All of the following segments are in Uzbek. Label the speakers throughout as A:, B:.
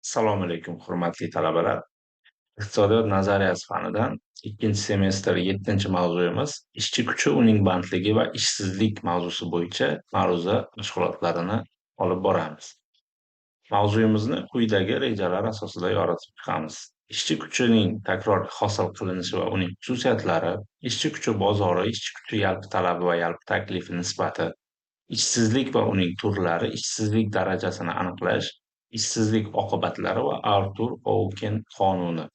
A: Assalomu alaykum, hurmatli talabalar. Iqtisodiyot nazariyasi fanidan ikkinchi semestr 7-mavzuyimiz ishchi kuchi, uning bandligi va ishsizlik mavzusi bo'yicha ma'ruza mashg'ulotlarini olib boramiz. Mavzuyimizni quyidagi rejalar asosida yoritib chiqamiz. Ishchi kuchining takror hosil qilinishi va uning xususiyatlari, ishchi kuchi bozori, ishchi kuchi yalpi talabi va yalpi taklifi nisbati, ishsizlik va uning turlari, ishsizlik darajasini aniqlash, ishsizlik oqibatlari va Artur Ouken qonuni.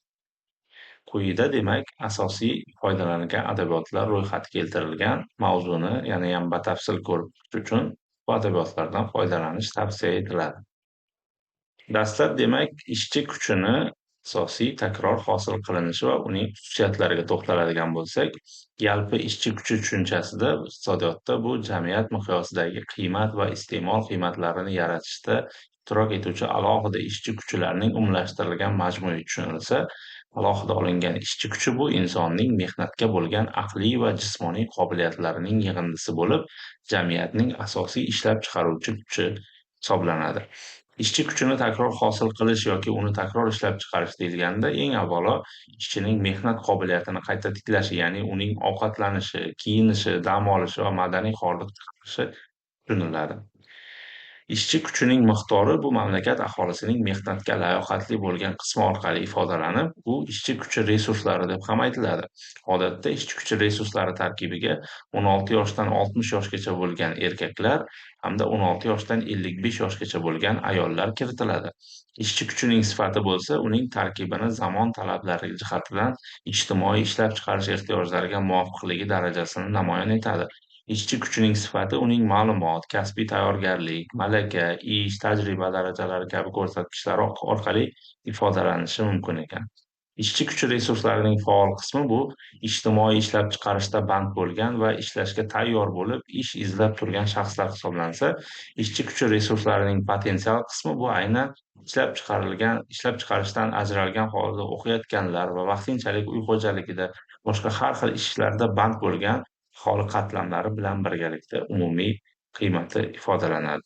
A: Quyida, demak, asosiy foydalanilgan adabiyotlar ro'yxati keltirilgan. Mavzuni yanayam batafsil ko'rib chiqish uchun bu adabiyotlardan foydalanish tavsiya etiladi. Dastlab, demak, ishchi kuchini asosiy takror hosil qilinishi va uning xususiyatlariga to'xtaladigan bo'lsak, yalpi ishchi kuchi tushunchasida iqtisodiyotda bu jamiyat miqyosidagi qiymat va iste'mol qiymatlarini yaratishda ishtirok etuvchi alohida ishchi kuchlarning umumlashtirilgan majmui tushunilsa, alohida olingan ishchi kuchi bu insonning mehnatga bo'lgan aqliy va jismoniy qobiliyatlarining yig'indisi bo'lib, jamiyatning asosiy ishlab chiqaruvchi kuchi hisoblanadi. Ishchi kuchini takror hosil qilish yoki uni takror ishlab chiqarish deyilganda, eng avvalo ishchining mehnat qobiliyatini qayta tiklashi, ya'ni uning ovqatlanishi, kiyinishi, dam olishi va madaniy hordiq chiqarishi tushuniladi. Ishchi kuchining miqdori bu mamlakat aholisining mehnatga layoqatli bo'lgan qismi orqali ifodalanib, u ishchi kuchi resurslari deb ham aytiladi. Odatda ishchi kuchi resurslari tarkibiga 16 yoshdan 60 yoshgacha bo'lgan erkaklar hamda 16 yoshdan 55 yoshgacha bo'lgan ayollar kiritiladi. Ishchi kuchining sifati bo'lsa, uning tarkibini zamon talablari jihatidan ijtimoiy ishlab chiqarish ehtiyojlariga muvofiqligi darajasini namoyon etadi. Ishchi kuchining sifati uning ma'lumot, kasbiy tayyorgarlik, malaka, ish, tajriba darajalari kabi ko'rsatkichlari orqali ifodalanishi mumkin ekan. Ishchi kuchi resurslarining faol qismi bu ijtimoiy ishlab chiqarishda band bo'lgan va ishlashga tayyor bo'lib, ish izlab turgan shaxslar hisoblansa, ishchi kuchi resurslarining potensial qismi bu aynan ishlab chiqarishdan ajralgan holda o'qiyotganlar va vaqtinchalik uy xo'jaligida, boshqa har xil ishlarda band bo'lgan aholi qatlamlari bilan birgalikda umumiy qiymati ifodalanadi.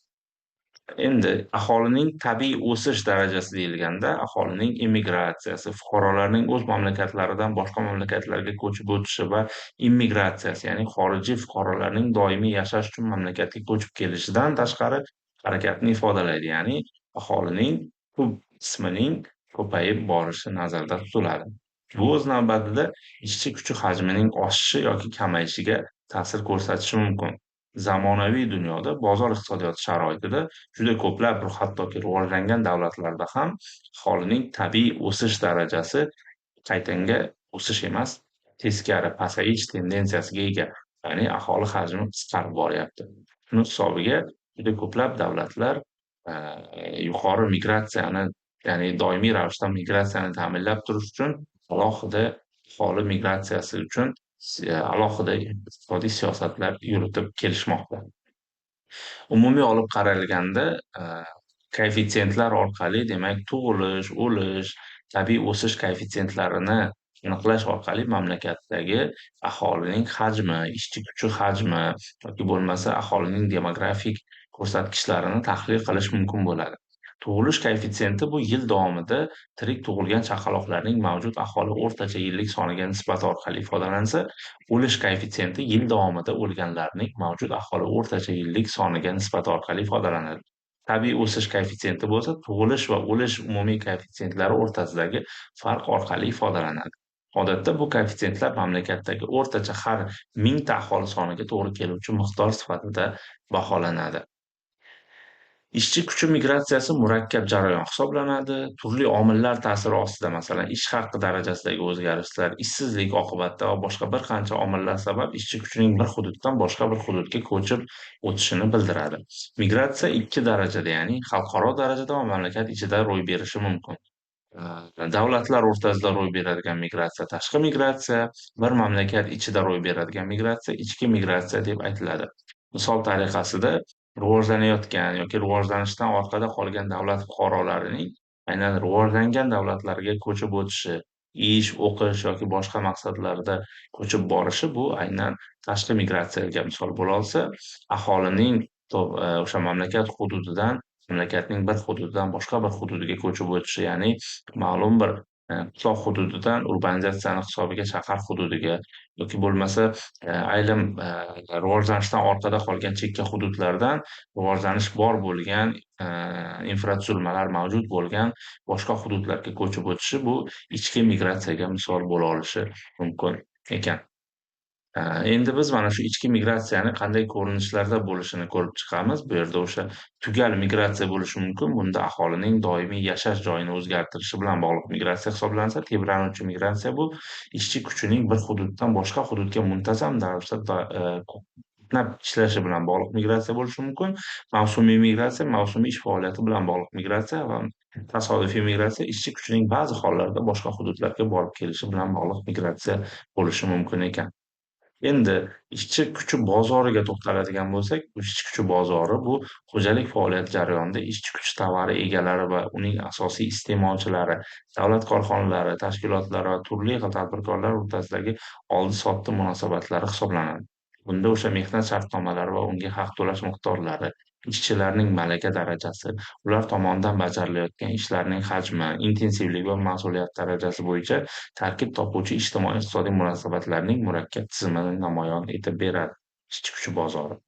A: Endi aholining tabiiy o'sish darajasi deyilganda, aholining immigratsiyasi, fuqarolarning o'z mamlakatlaridan boshqa mamlakatlarga ko'chib o'tishi va immigratsiyasi, ya'ni xorijiy fuqarolarning doimiy yashash uchun mamlakatga ko'chib kelishidan tashqari harakatni ifodalaydi, ya'ni aholining ko'p qismining ko'payib borishi nazarda tutiladi. Bu o'z navbatida ishchi kuchi hajmining oshishi yoki kamayishiga ta'sir ko'rsatishi mumkin. Zamonaviy dunyoda bozor iqtisodiyoti sharoitida juda ko'plab, hattoki rivojlangan davlatlarda ham aholining tabiiy o'sish darajasi qaytanga o'sish emas, teskari pasayish tendensiyasiga ega, ya'ni aholi hajmi qisqarib boryapti. Shuni hisobiga juda ko'plab davlatlar yuqori migratsiyani, ya'ni doimiy ravishda migratsiyani ta'minlab turish uchun alohida aholi migratsiyasi uchun alohida iqtisodiy siyosatlar yuritib kelishmoqda. Umumiy olib qaralganda, koeffitsiyentlar orqali, demak, tug'ilish, o'lish, tabiiy o'sish koeffitsiyentlarini aniqlash orqali mamlakatdagi aholining hajmi, ishchi kuchi hajmi yoki bo'lmasa aholining demografik ko'rsatkichlarini tahlil qilish mumkin bo'ladi. Tug'ilish koeffitsiyenti bu yil davomida tirik tug'ilgan chaqaloqlarning mavjud aholi o'rtacha yillik soniga nisbati orqali ifodalansa, o'lish koeffitsiyenti yil davomida o'lganlarning mavjud aholi o'rtacha yillik soniga nisbati orqali ifodalanadi. Tabiiy o'sish koeffitsiyenti bo'lsa, tug'ilish va o'lish umumiy koeffitsiyentlari o'rtasidagi farq orqali ifodalanadi. Odatda bu koeffitsiyentlar mamlakatdagi o'rtacha har mingta aholi soniga to'g'ri keluvchi miqdor sifatida baholanadi. Ishchi kuchi migratsiyasi murakkab jarayon hisoblanadi. Turli omillar ta'siri ostida, masalan, ish haqi darajasidagi o'zgarishlar, ishsizlik oqibatida va boshqa bir qancha omillar sabab ishchi kuchining bir hududdan boshqa bir hududga ko'chib o'tishini bildiradi. Migratsiya ikki darajada, ya'ni xalqaro darajada va mamlakat ichida ro'y berishi mumkin. Davlatlar o'rtasida ro'y beradigan migratsiya tashqi migratsiya, bir mamlakat ichida ro'y beradigan migratsiya ichki migratsiya deb aytiladi. Misol tariqasida rivojlanayotgan yoki rivojlanishdan orqada qolgan davlat fuqarolarining aynan rivojlangan davlatlarga ko'chib o'tishi, ish, o'qish yoki boshqa maqsadlarda ko'chib borishi bu aynan tashqi migratsiyaga misol bo'la olsa, aholining o'sha mamlakat hududidan Mamlakatning bir hududidan boshqa bir hududiga ko'chib o'tishi, ya'ni ma'lum bir qishloq hududidan urbanizatsiyani hisobiga shahar hududiga yoki bo'lmasa ayrim rivojlanishdan orqada qolgan chekka hududlardan rivojlanish bor bo'lgan, infratuzilmalar mavjud bo'lgan boshqa hududlarga ko'chib o'tishi bu ichki migratsiyaga misol bo'la olishi mumkin ekan. Endi biz mana shu ichki migratsiyani qanday ko'rinishlarda bo'lishini ko'rib chiqamiz. Bu yerda o'sha tugal migratsiya bo'lishi mumkin. Bunda aholining doimiy yashash joyini o'zgartirishi bilan bog'liq migratsiya hisoblansa, tebranuvchi migratsiya bu ishchi kuchining bir hududdan boshqa hududga muntazam ravishda qatnab ishlashi bilan bog'liq migratsiya bo'lishi mumkin. Mavsumiy migratsiya mavsumiy ish faoliyati bilan bog'liq migratsiya va tasodifiy migratsiya ishchi kuchining ba'zi hollarda boshqa hududlarga borib kelishi bilan bog'liq migratsiya bo'lishi mumkin ekan. Endi ishchi kuchi bozoriga to'xtaladigan bo'lsak, ishchi kuchi bozori bu xo'jalik faoliyati jarayonida ishchi kuchi tovari egalari va uning asosiy iste'molchilari, davlat korxonalari, tashkilotlari va turli xil tadbirkorlar o'rtasidagi oldi-sotdi munosabatlari hisoblanadi. Bunda o'sha mehnat shartnomalari va unga haq to'lash miqdorlari, ishchilarning malaka darajasi, ular tomonidan bajarilayotgan ishlarning hajmi, intensivligi va mas'uliyat darajasi bo'yicha tarkib topuvchi ijtimoiy-iqtisodiy munosabatlarning murakkab tizimini namoyon etib beradi ishchi kuchi bozori.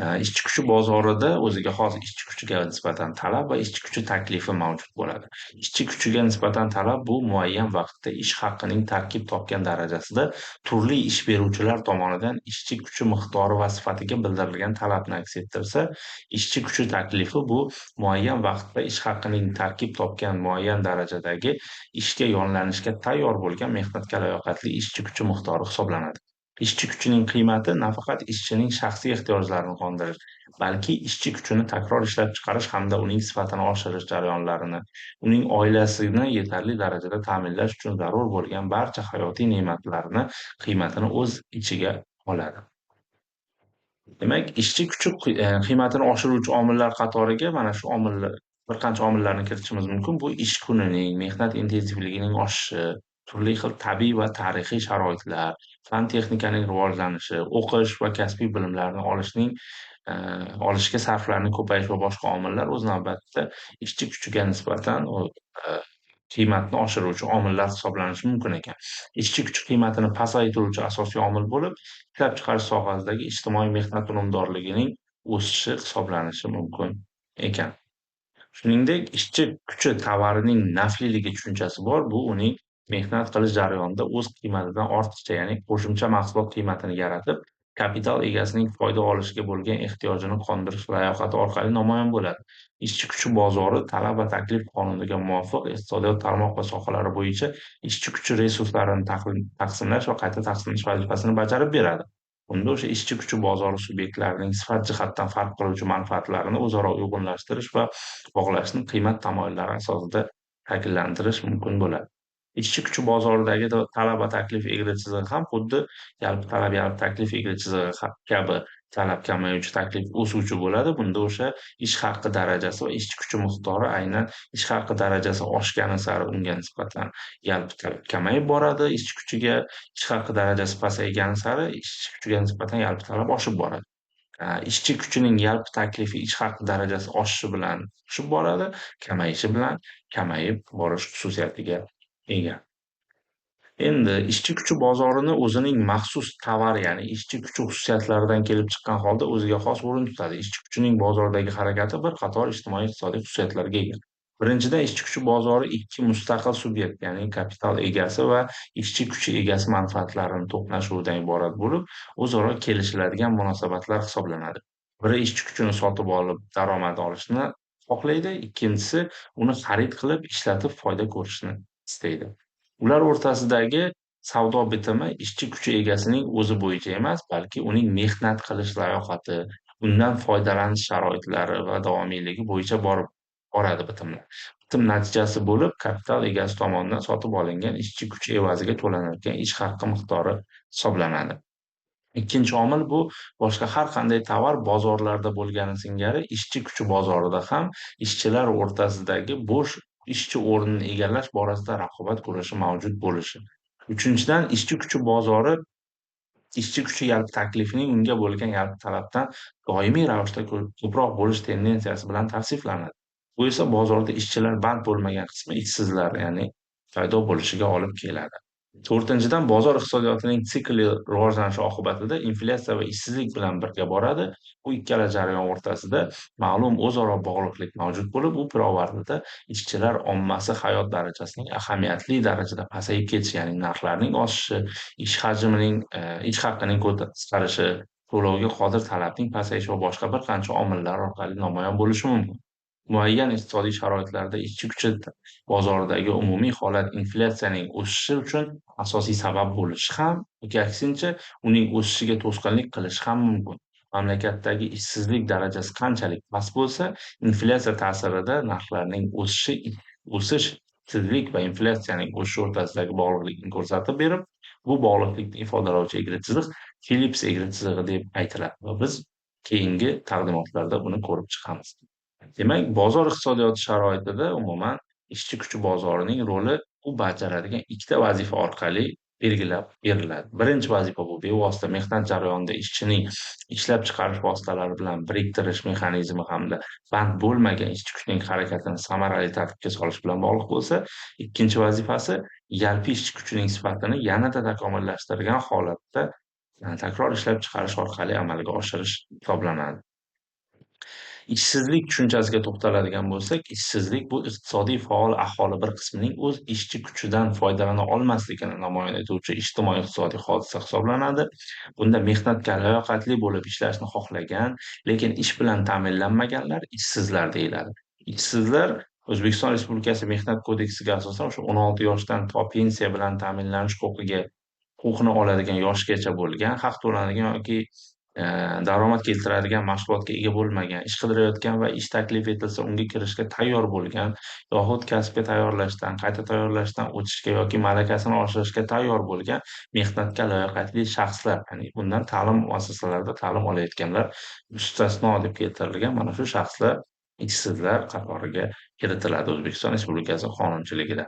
A: Ishchi kuchi bozorida o'ziga xos ishchi kuchiga nisbatan talab va ishchi kuchi taklifi mavjud bo'ladi. Ishchi kuchiga nisbatan talab bu muayyan vaqtda ish haqining tarkib topgan darajasida turli ish beruvchilar tomonidan ishchi kuchi miqdori va sifatiga bildirilgan talabni aks ettirsa, ishchi kuchi taklifi bu muayyan vaqtda ish haqining tarkib topgan muayyan darajadagi ishga yollanishga tayyor bo'lgan mehnatga layoqatli ishchi kuchi miqdori hisoblanadi. Ishchi kuchining qiymati nafaqat ishchining shaxsiy ehtiyojlarini qondirish, balki ishchi kuchini takror ishlab chiqarish hamda uning sifatini oshirish jarayonlarini, uning oilasini yetarli darajada ta'minlash uchun zarur bo'lgan barcha hayotiy ne'matlarni qiymatini o'z ichiga oladi. Demak, ishchi kuchi qiymatini oshiruvchi omillar qatoriga mana shu omillar, bir qancha omillarni kiritishimiz mumkin. Bu ish kunining, mehnat intensivligining oshishi, turli xil tabiiy va tarixiy sharoitlar, fan texnikaning rivojlanishi, o'qish va kasbiy bilimlarni olishga sarflarning ko'payishi va boshqa omillar o'z navbatida ishchi kuchiga nisbatan qiymatni oshiruvchi omillar hisoblanishi mumkin ekan. Ishchi kuchi qiymatini pasaytiruvchi asosiy omil bo'lib, ishlab chiqarish sohasidagi ijtimoiy mehnat unumdorligining o'sishi hisoblanishi mumkin ekan. Shuningdek, ishchi kuchi tovarining nafliligi tushunchasi bor. Bu uning mehnat qilish jarayonida o'z qiymatidan ortiqcha, ya'ni qo'shimcha mahsulot qiymatini yaratib, kapital egasining foyda olishiga bo'lgan ehtiyojini qondirish layoqati orqali namoyon bo'ladi. Ishchi kuchi bozori talab va taklif qonuniga muvofiq iqtisodiyot tarmoq va sohalari bo'yicha ishchi kuchi resurslarini taqsimlash va qayta taqsimlash vazifasini bajarib beradi. Bunda o'sha ishchi kuchi bozori subyektlarining sifat jihatdan farq qiluvchi manfaatlarini o'zaro uyg'unlashtirish va bog'lashni qiymat tamoyillari asosida shakllantirish mumkin bo'ladi. Ishchi kuchi bozoridagi talab va taklif egri chizig'i ham xuddi yalpi talab, yalpi taklif egri chizig'i kabi talab kamayuvchi, taklif o'suvchi bo'ladi. Bunda o'sha ish haqi darajasi va ishchi kuchi miqdori aynan ish haqi darajasi oshgani sari unga nisbatan yalpi talab kamayib boradi. Ishchi kuchiga ish haqi darajasi pasaygani sari ishchi kuchiga nisbatan yalpi talab oshib boradi. Ishchi kuchining yalpi taklifi ish haqi darajasi oshishi bilan oshib boradi, kamayishi bilan kamayib borish xususiyatiga ega. Endi ishchi kuchi bozorini o'zining maxsus tovar, ya'ni ishchi kuchi xususiyatlaridan kelib chiqqan holda o'ziga xos o'rin tutadi. Ishchi kuchining bozordagi harakati bir qator ijtimoiy-iqtisodiy xususiyatlarga ega. Birinchidan, ishchi kuchi bozori ikki mustaqil subyekt, ya'ni kapital egasi va ishchi kuchi egasi manfaatlarini to'qnashuvidan iborat bo'lib, o'zaro kelishiladigan munosabatlar hisoblanadi. Biri ishchi kuchini sotib olib daromad olishni xohlaydi, ikkinchisi uni xarid qilib ishlatib foyda ko'rishni istaydi. Ular o'rtasidagi savdo bitimi ishchi kuchi egasining o'zi bo'yicha emas, balki uning mehnat qilish layoqati, undan foydalanish sharoitlari va davomiyligi bo'yicha boradi bitimlar. Bitim natijasi bo'lib, kapital egasi tomonidan sotib olingan ishchi kuchi evaziga to'lanadigan ish haqi miqdori hisoblanadi. Ikkinchi omil bu boshqa har qanday tovar bozorlarda bo'lgani singari ishchi kuchi bozorida ham ishchilar o'rtasidagi bo'sh ishchi o'rnini egallash borasida raqobat kurashi mavjud bo'lishi. Uchinchidan, ishchi kuchi bozori Ishchi kuchi yalpi taklifining unga bo'lgan yalpi talabdan doimiy ravishda ko'proq bo'lish tendensiyasi bilan tavsiflanadi. Bu esa bozorda ishchilar band bo'lmagan qismi ishsizlar, ya'ni paydo bo'lishiga olib keladi. To'rtinchidan, bozor iqtisodiyotining sikli rivojlanishi oqibatida inflyatsiya va ishsizlik bilan birga boradi. Bu ikkala jarayon o'rtasida ma'lum o'zaro bog'liqlik mavjud bo'lib, u pirovardida ishchilar ommasi hayot darajasining ahamiyatli darajada pasayib ketishi, ya'ni narxlarning oshishi, ish hajmining, ish haqining qisqarishi, to'lovga qodir talabning pasayishi va boshqa bir qancha omillar orqali namoyon bo'lishi mumkin. Muayyan iqtisodiy sharoitlarda ishchi kuchi bozoridagi umumiy holat inflyatsiyaning o'sishi uchun asosiy sabab bo'lishi ham, yoki aksincha uning o'sishiga to'sqinlik qilishi ham mumkin. Mamlakatdagi ishsizlik darajasi qanchalik past bo'lsa, inflyatsiya ta'sirida narxlarning o'sish, ishsizlik va inflyatsiyaning o'sishi o'rtasidagi bog'liqlikni ko'rsatib berib, bu bog'liqlikni ifodalovchi egri chiziq Phillips egri chizig'i deb aytiladi va biz keyingi taqdimotlarda buni ko'rib chiqamiz. Demak, bozor iqtisodiyoti sharoitida umuman ishchi kuchi bozorining roli u bajaradigan ikkita vazifa orqali belgilab beriladi. Birinchi vazifa bu bevosita mehnat jarayonida ishchining ishlab chiqarish vositalari bilan biriktirish mexanizmi hamda band bo'lmagan ishchi kuchining harakatini samarali tartibga solish bilan bog'liq bo'lsa, ikkinchi vazifasi yalpi ishchi kuchining sifatini yanada takomillashtirgan holatda takror ishlab chiqarish orqali amalga oshirish hisoblanadi. Ishsizlik tushunchasiga to'xtaladigan bo'lsak, ishsizlik bu iqtisodiy faol aholi bir qismining o'z ishchi kuchidan foydalana olmasligini namoyon etuvchi ijtimoiy-iqtisodiy hodisa hisoblanadi. Bunda mehnatga layoqatli bo'lib ishlashni xohlagan, lekin ish bilan ta'minlanmaganlar ishsizlar deyiladi. Ishsizlar O'zbekiston Respublikasi Mehnat kodeksiga asosan o'sha 16 yoshdan to pensiya bilan ta'minlanish huquqini oladigan yoshgacha bo'lgan, haq to'lanadigan yoki daromad keltiradigan mashg'ulotga ega bo'lmagan, ish qidirayotgan va ish taklif etilsa unga kirishga tayyor bo'lgan yoxud kasbga tayyorlashdan, qayta tayyorlashdan o'tishga yoki malakasini oshirishga tayyor bo'lgan mehnatga layoqatli shaxslar, ya'ni bundan ta'lim muassasalarida ta'lim olayotganlar mustasno deb keltirilgan mana shu shaxslar ishsizlar qatoriga kiritiladi O'zbekiston Respublikasi qonunchiligida.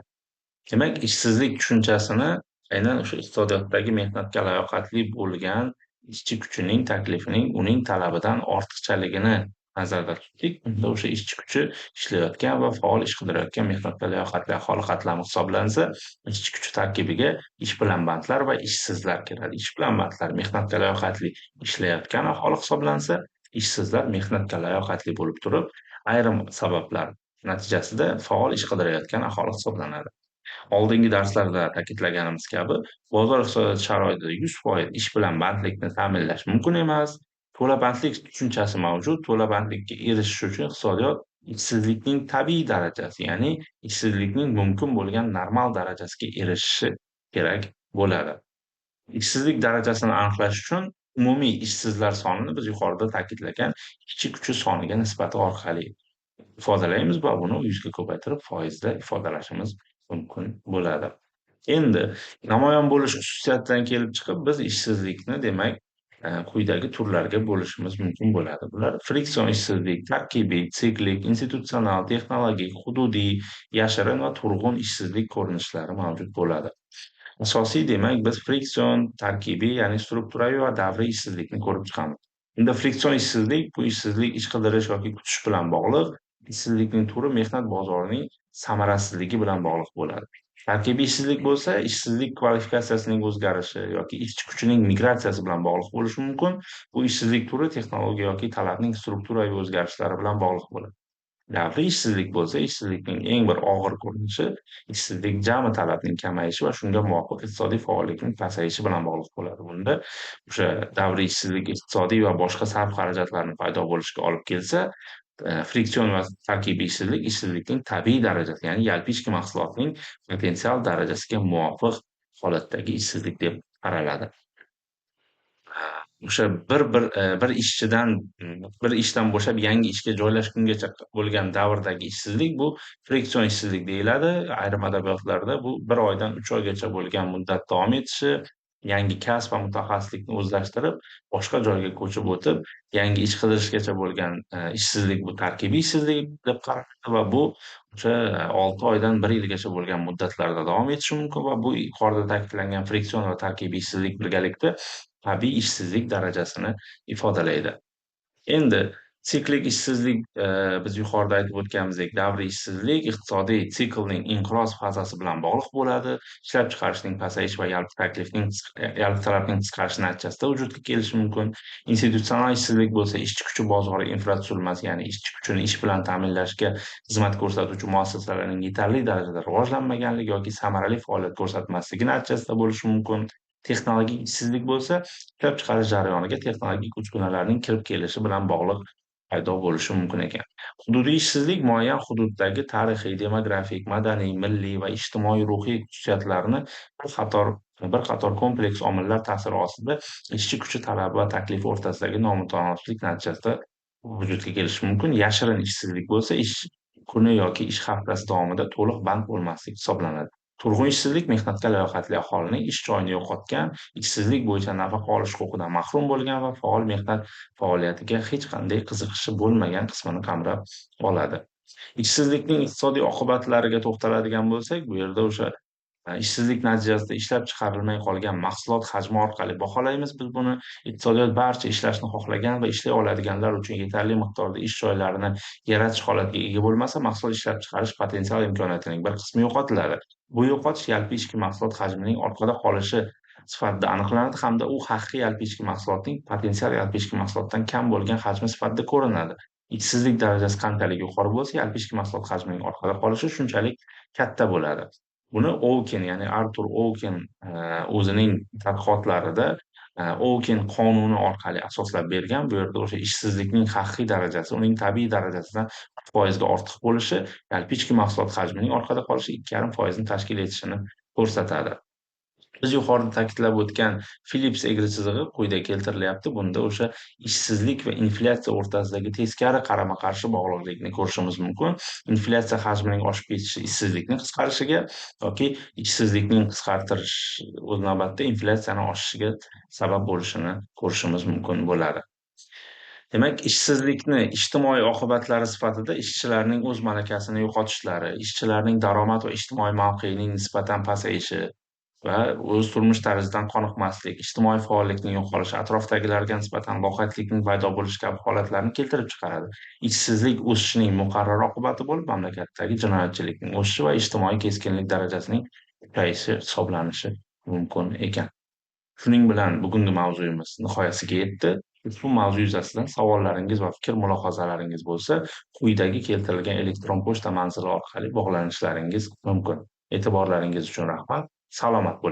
A: Demak, ishsizlik tushunchasini aynan o'sha iqtisodiyotdagi mehnatga layoqatli bo'lgan ishchi kuchining taklifining uning talabidan ortiqchaligini nazarda tutdik. Unda o'sha ishchi kuchi ishlayotgan va faol ish qidirayotgan mehnatga layoqatli aholi qatlami hisoblansa, ishchi kuchi tarkibiga ish bilan bandlar va ishsizlar kiradi. Ish bilan bandlar mehnatga layoqatli ishlayotgan aholi hisoblansa, ishsizlar mehnatga layoqatli bo'lib turib, ayrim sabablar natijasida faol ish qidirayotgan aholi hisoblanadi. Oldingi darslarda ta'kidlaganimiz kabi, bozor iqtisodiyoti sharoitida 100% ish bilan bandlikni ta'minlash mumkin emas. To'la bandlik tushunchasi mavjud. To'la bandlikka erishish uchun iqtisodiyot ishsizlikning tabiiy darajasi, ya'ni ishsizlikning mumkin bo'lgan normal darajasiga erishishi kerak bo'ladi. Ishsizlik darajasini aniqlash uchun umumiy ishsizlar sonini biz yuqorida ta'kidlagan ishchi kuchi soniga nisbati orqali ifodalaymiz va buni 100 ga ko'paytirib foizda ifodalashimiz mumkin bo'ladi. Endi namoyon bo'lish xususiyatidan kelib chiqib biz ishsizlikni demak quyidagi turlarga bo'lishimiz mumkin bo'ladi. Bular friksion ishsizlik, tarkibiy, siklik, institutsional, texnologik, hududiy, yashirin va turg'un ishsizlik ko'rinishlari mavjud bo'ladi. Asosiy demak biz friksion, tarkibiy, ya'ni strukturaviy va davriy ishsizlikni ko'rib chiqamiz. Unda friksion ishsizlik bu ishsizlik ish qidirish yoki kutish bilan bog'liq. Ishsizlikning turi mehnat bozorining samarasizligi bilan bog'liq bo'ladi. Tarkibiy ishsizlik bo'lsa, ishsizlik kvalifikatsiyasining o'zgarishi yoki ishchi kuchining migratsiyasi bilan bog'liq bo'lishi mumkin. Bu ishsizlik turi texnologiya yoki talabning strukturaviy o'zgarishlari bilan bog'liq bo'ladi. Davriy ishsizlik bo'lsa, ishsizlikning eng bir og'ir ko'rinishi ishsizlik jami talabning kamayishi va shunga muvofiq iqtisodiy faollikning pasayishi bilan bog'liq bo'ladi. Bunda o'sha davriy ishsizlik iqtisodiy va boshqa sarf-xarajatlarni paydo bo'lishiga olib kelsa, friksion va tarkibiy ishsizlik ishsizlikning tabiiy darajasi, ya'ni yalpi ichki mahsulotning potensial darajasiga muvofiq holatdagi ishsizlik deb qaraladi. O'sha bir ishchidan bir ishdan bo'shab yangi ishga joylashgungacha bo'lgan davrdagi ishsizlik bu friksion ishsizlik deyiladi. Ayrim adabiyotlarda bu 1 oydan 3 oygacha bo'lgan muddat davom etishi, yangi kasb va mutaxassislikni o'zlashtirib, boshqa joyga ko'chib o'tib, yangi ish qidirishgacha bo'lgan ishsizlik bu tarkibiy ishsizlik deb qaraladi va bu o'sha 6 oydan 1 yilgacha bo'lgan muddatlarda davom etishi mumkin va bu yuqorida ta'kidlangan friksion va tarkibiy ishsizlik birgalikda tabiiy ishsizlik darajasini ifodalaydi. Endi siklik ishsizlik, biz yuqorida aytib o'tganimizdek, davriy ishsizlik iqtisodiy siklning inqiroz fazasi bilan bog'liq bo'ladi. Ishlab chiqarishning pasayishi va yalpi taklifning, yalpi talabning qisqarishi natijasida vujudga kelishi mumkin. Institutsional ishsizlik bo'lsa, ishchi kuchi bozori infratuzilmasi, ya'ni ishchi kuchini ish bilan ta'minlashga xizmat ko'rsatuvchi muassasalarning yetarli darajada rivojlanmaganligi yoki samarali faoliyat ko'rsatmasligi natijasida bo'lishi mumkin. Texnologik ishsizlik bo'lsa, ishlab chiqarish jarayoniga texnologik uskunalarning kirib kelishi bilan bog'liq paydo bo'lishi mumkin ekan. Hududiy ishsizlik muayyan hududdagi tarixiy, demografik, madaniy, milliy va ijtimoiy-ruhiy xususiyatlarni bir qator kompleks omillar ta'siri ostida ishchi kuchi talabi va taklifi o'rtasidagi nomutanosiblik natijasida vujudga kelishi mumkin. Yashirin ishsizlik bo'lsa, ish kuni yoki ish haftasi davomida to'liq band bo'lmaslik hisoblanadi. Turg'un ishsizlik mehnatga layoqatli aholining ish joyini yo'qotgan, ishsizlik bo'yicha nafaqa olish huquqidan mahrum bo'lgan va faol mehnat faoliyatiga hech qanday qiziqishi bo'lmagan qismini qamrab oladi. Ishsizlikning iqtisodiy oqibatlariga to'xtaladigan bo'lsak, bu yerda o'sha ishsizlik natijasida ishlab chiqarilmay qolgan mahsulot hajmi orqali baholaymiz biz buni. Iqtisodiyot barcha ishlashni xohlagan va ishlay oladiganlar uchun yetarli miqdorda ish joylarini yaratish holatiga ega bo'lmasa, mahsulot ishlab chiqarish potensial imkoniyatining bir qismi yo'qotiladi. Bu yo'qotish yalpi ichki mahsulot hajmining orqada qolishi sifatida aniqlanadi hamda u haqiqiy yalpi ichki mahsulotning potensial yalpi ichki mahsulotdan kam bo'lgan hajmi sifatida ko'rinadi. Ishsizlik darajasi qanchalik yuqori bo'lsa, yalpi ichki mahsulot hajmining orqada qolishi shunchalik katta bo'ladi. Buni Oken, ya'ni Artur Oken o'zining tadqiqotlarida Oken qonuni orqali asoslab bergan. Bu yerda o'sha ishsizlikning haqiqiy darajasi uning tabiiy darajasidan 1% ga ortiq bo'lishi, yalpi ichki mahsulot hajmining orqada qolishi 2,5% ni tashkil etishini ko'rsatadi. Biz yuqorida ta'kidlab o'tgan Phillips egri chizig'i quyida keltirilyapti. Bunda o'sha ishsizlik va inflyatsiya o'rtasidagi teskari qarama-qarshi bog'liqlikni ko'rishimiz mumkin. Inflyatsiya hajmining oshib ketishi ishsizlikning qisqarishiga yoki ishsizlikning qisqartirish o'z navbatida inflyatsiyani oshishiga sabab bo'lishini ko'rishimiz mumkin bo'ladi. Demak, ishsizlikni ijtimoiy oqibatlari sifatida ishchilarning o'z malakasini yo'qotishlari, ishchilarning daromad va ijtimoiy mavqeining nisbatan pasayishi va o'z turmush tarzidan qoniqmaslik, ijtimoiy faollikning yo'qolishi, atrofdagilarga nisbatan loqaydlikning paydo bo'lishi kabi holatlarni keltirib chiqaradi. Ishsizlik o'sishining muqarrar oqibati bo'lib, mamlakatdagi jinoyatchilikning o'sishi va ijtimoiy keskinlik darajasining kuchayishi hisoblanishi mumkin ekan. Shuning bilan bugungi mavzuyimiz nihoyasiga yetdi. Ushbu mavzu yuzasidan savollaringiz va fikr mulohazalaringiz bo'lsa, quyidagi keltirilgan elektron pochta manzili orqali bog'lanishlaringiz mumkin. E'tiborlaringiz uchun rahmat. Salomat bo'ling.